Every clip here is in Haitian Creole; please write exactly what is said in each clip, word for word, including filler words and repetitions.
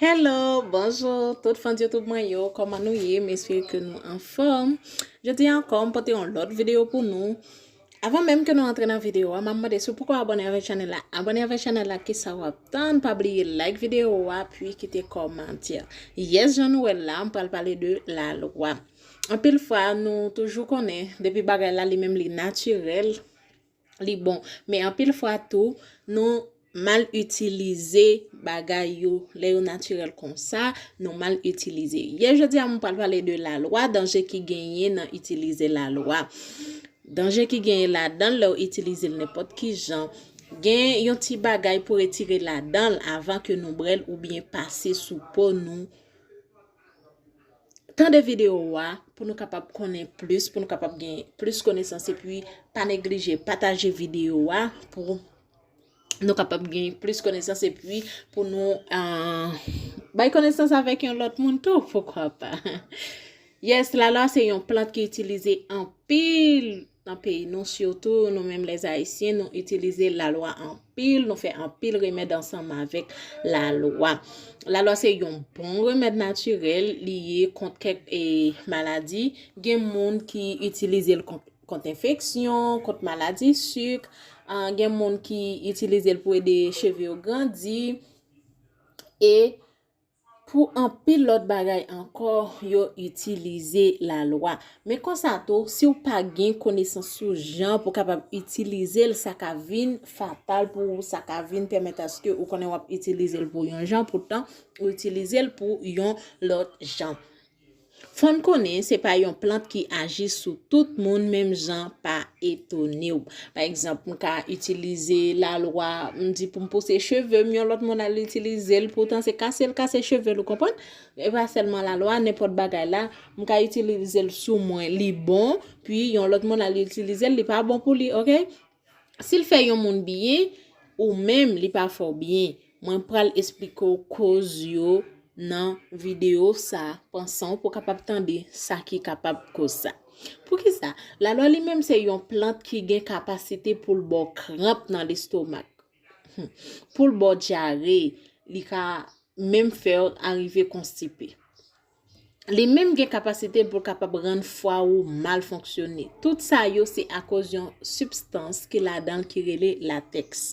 Hello, bonjou tout fan YouTube mwen yo, kòman nou ye? M espere ke nou anfòm. Jodi a ankò, m pote yon lòt videyo pou nou. Avan menm ke nou antre nan videyo a, m ap mande si w poko abòne avèk chanèl la, abòne avèk chanèl la, kisa w ap tann? Pa bliye like videyo a, pi kite kòmantè. Yes, jan nou wè l la, m pral pale de lalwa. Anpil fwa, nou toujou konnen, depi bagay la li menm li natirèl, li bon. Men anpil fwa tou, nou mal itilize bagay yo. Lè yo natirèl konsa, nou mal itilize. Yè jodi a, m pral pale de lalwa, danje ki genyen nan itilize lalwa. Danje ki genyen ladan l lè w itilize l nenpòt ki jan. Gen yon ti bagay pou retire ladan l avan ke nou bwè l oubyen pase sou po nou. Tande videyo a pou nou kapab konnen plis, pou nou kapab gen plis konesans, epi pa neglije pataje videyo a pou nou kapab gen plis konesans, epi pou nou ah, bay konesans avèk yon lòt moun tou, poukwa pa. Yes, lalwa se yon plant ki itilize anpil nan peyi nou, sitou nou menm lèzayisyen, nou itilize lalwa anpil, nou fè anpil remèd ansanm avèk lalwa. Lalwa se yon bon remèd natirèl, li ye kont kèk e, maladi. Gen moun ki itilize l kont, kont enfeksyon, kont maladi sik, ah, gen moun ki itilize l pou ede cheve yo grandi, e pou anpil lòt bagay ankò, yo itilize lalwa. Men konsa tou, si w pa gen konesans sou jan pou kapab itilize l, sa ka vin fatal pou ou, sa ka vin pèmèt aske ou konnen w ap itilize l pou yon jan, poutan ou itilize l pou yon lòt jan. Fò n konnen se pa yon plant ki aji sou tout moun menm jan, pa etone w. Pa egzanp, m ka itilize lalwa, m di pou m pouse cheve m, yon lòt moun al itilize l, poutan se kase l kase cheve l, ou konprann? E pa sèlman lalwa, nenpòt bagay la, m ka itilize l sou mwen, li bon, pi yon lòt moun al itilize l, li pa bon pou li, oke? Si l fè yon moun byen, ou menm li pa fè w byen. Mwen pral esplike w koz yo nan videyo sa, pran san w pou w kapab tande sa ki kapab koz sa. Poukisa? Lalwa li menm se yon plant ki gen kapasite pou l ba w kranp nan lestomak. Hmm. Pou l ba w dyare, li ka menm fè w arive konstipe. Li menm gen kapasite pou l kapab rann fwa ou mal fonksyone. Tout sa yo se akoz yon sibstans ki ladan l ki rele latèks.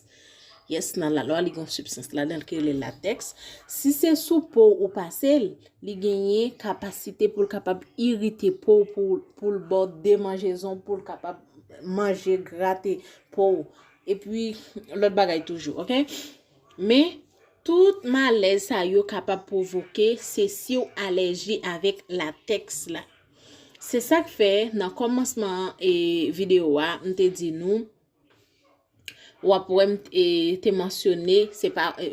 Yes, nan lalwa, li gen yon sibstans ladan l ki rele latèks. Si se sou po w ou pase l, li genyen kapasite pou l kapab irite po w, pou, pou l ba w demanjezon, pou l kapab manje, grate po w. Epi, lòt bagay toujou, oke? Men, tout malèz sa yo kapab pwovoke, se si w alèji avèk latèks la. Se sa k fè, nan kòmansman e, videyo a, m te di nou, w ap wè m e, te mansyone, se pa, e,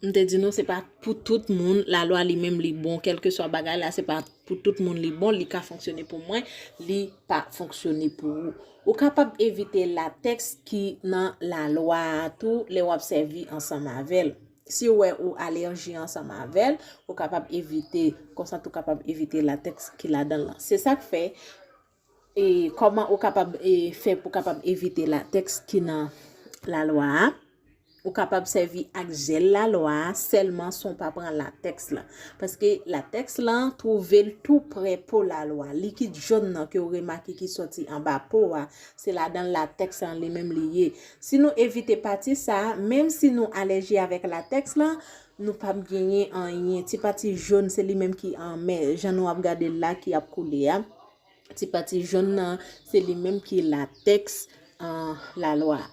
m te di nou, se pa pou tout moun, lalwa li menm li bon, kèlkeswa bagay la, se pa pou tout moun li bon, li ka fonksyone pou mwen, li pa fonksyone pou ou. Ou kapab evite latèks ki nan lalwa a tou lè w ap sèvi ansanm avè l. Si w wè ou alèji ansanm avè l, ou kapab evite, konsa tou kapab evite latèks ki ladan l lan. Se sa k fè, e kòman ou kapab e, fè pou kapab evite latèks ki nan lalwa a? Ou kapab sèvi ak jèl lalwa a sèlman san w pa pran latèks lan. Paske latèks lan twouve l tou prè po lalwa. Likid jòn nan ke w remake ki sòti anba po a, se ladan latèks lan li menm li ye. Si nou evite pati sa a, menm si nou alèji avèk latèks lan, nou p ap genyen anyen. Ti pati jòn, se li menm ki anmè. Jan nou ap gade l la ki ap koule a. Ti pati jòn nan, se li menm ki latèks an lalwa.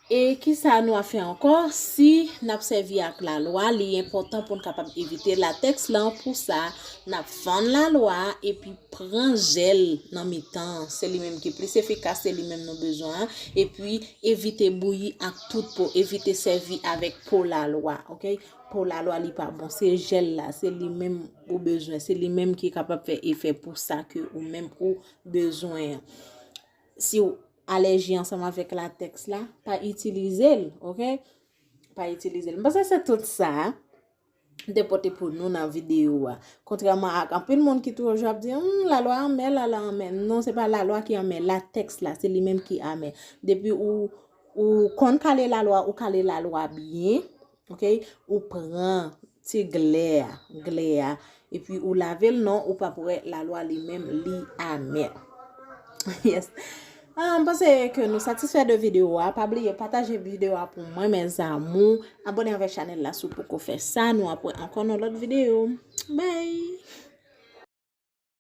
E kisa nou ap fè ankò? Si n ap sèvi ak lalwa, li enpòtan pou n kapab evite latèks lan. Pou sa, n ap fann lalwa epi pran jèl nan mitan an. Se li menm ki plis efikas, se li menm nou bezwen an. Epi evite bouyi ak tout po, evite sèvi avèk po lalwa, oke? Po lalwa li pa bon, se jèl la, se li menm ou bezwen, se li menm ki kapab fè efè pou sa ke ou menm ou bezwen an. Si w alèji ansanm avèk latèks la, pa itilize l, oke? Pa itilize l. M panse se tout sa m te pote pou nou nan videyo a. Kontrèman ak anpil moun ki toujou ap di, hmm, lalwa anmè, lalwa anmè. Non, se pa lalwa ki anmè, latèks la, se li menm ki anmè. Depi ou, ou konn kale lalwa, ou kale lalwa byen, oke? Ou pran ti glè a, glè a. Epi ou lave l non, ou p ap wè lalwa li menm li amè. Yes. Ah, m panse ke nou satisfè de videyo a. Pa bliye pataje videyo a pou mwen, mes amours. Abòne avèk chanèl la si w poko fè sa. Nou ap wè ankò nan lòt videyo. Bye!